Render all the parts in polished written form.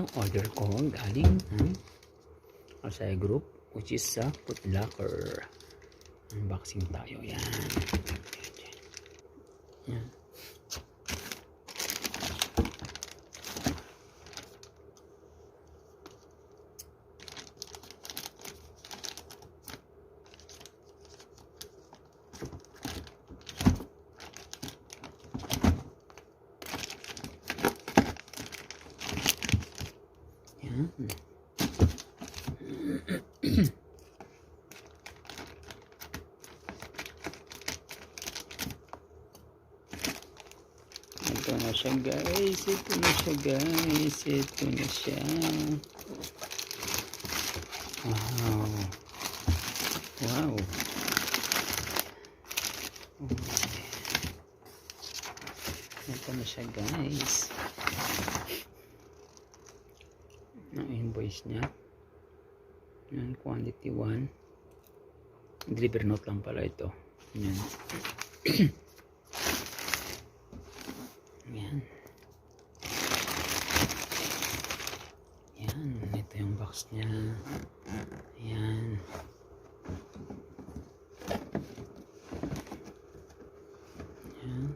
ang order ko galing sa group, which is sa Foot Locker. Unboxing tayo. Yan. Yan. Ito na siya guys, ito na siya guys, ito na siya. Wow. Wow. Ito na siya guys. Ang invoice niya. Yan, quantity 1. Deliver note lang pala ito. Yan. Yan. Yan. Ito yung box niya. Yan. Yan.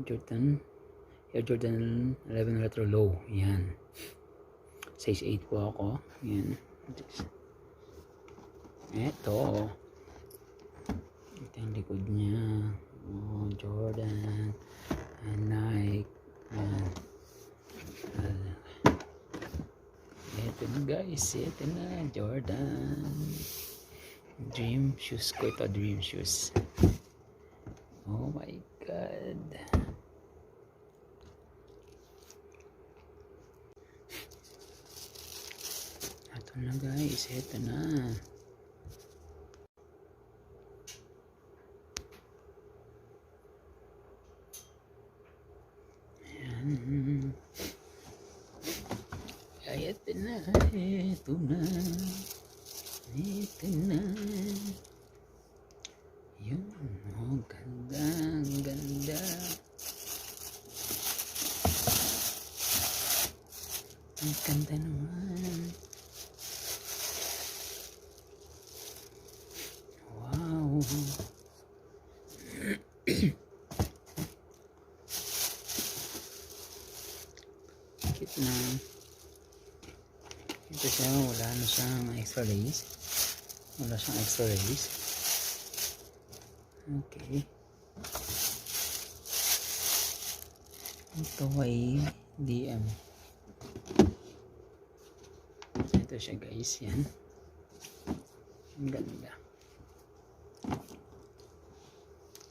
Jordan. Air Jordan 11 retro low. Yan. Size 8 po ako. Yan. Ito. Ito yung likod niya. Oh, Jordan. Nike. Ito na guys. Ito na. Jordan. Dream shoes ko ito. Dream shoes. Oh my God. Ito na guys. Ito na. Ay, ito na. Ito na. Ito na. Yun. Oh, ganda. Ganda. Ang ganda naman. Wow. Kit na. Ito siya. Wala na siyang extra lace. Wala siyang extra lace. Okay. Ito ay DM. Ito siya guys. Yan. Ang ganda.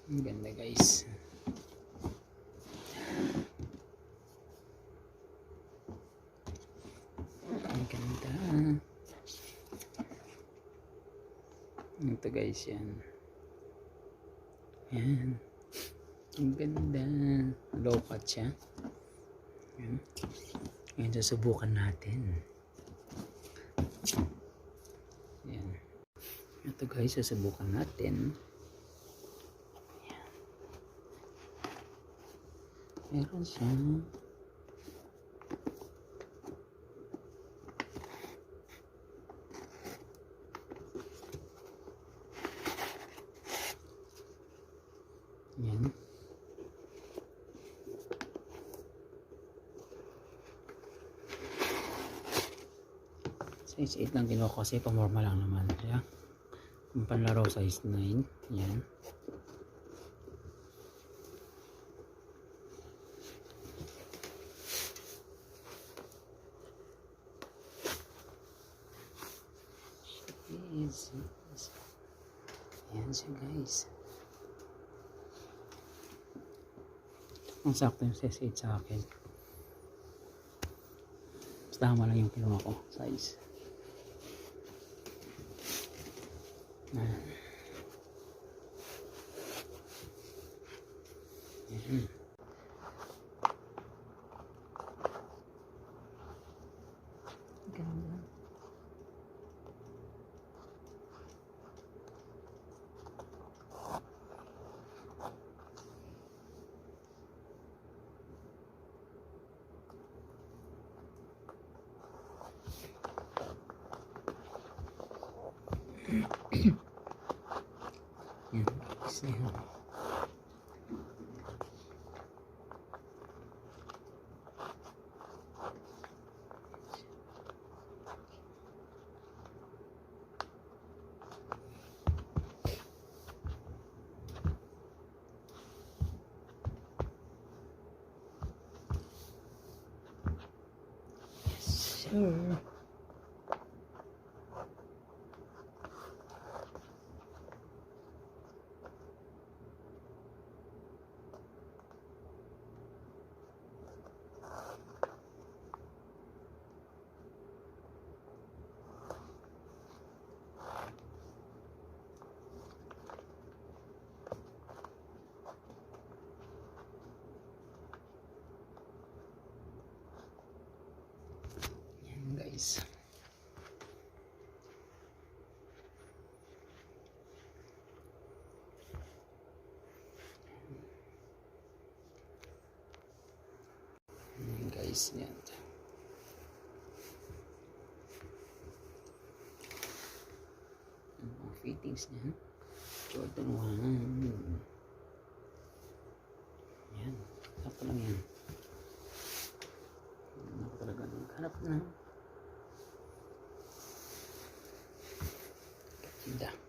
Ang ganda guys. Ang ganda. Ito guys yan. Yan. Ang ganda. Low cut siya. Yan. Ngayon susubukan natin. Yan. Ito guys, susubukan natin. Yan. Meron siya. Yan. Size 8 lang kinuha ko kasi pamorma lang naman siya. Kung panlaro size 9. Yan. Yan siya guys. Ang sakto yung size 8 sa akin. Tama lang yung kinuha ko size. Yan. Ganda. Yan, guys. Yan. Sure. Yan guys. Yan guys, yan. Ang mga fittings niya. Jordan 1. Yan. Apa lang yan. Ako talaga naghanap na. Ganda.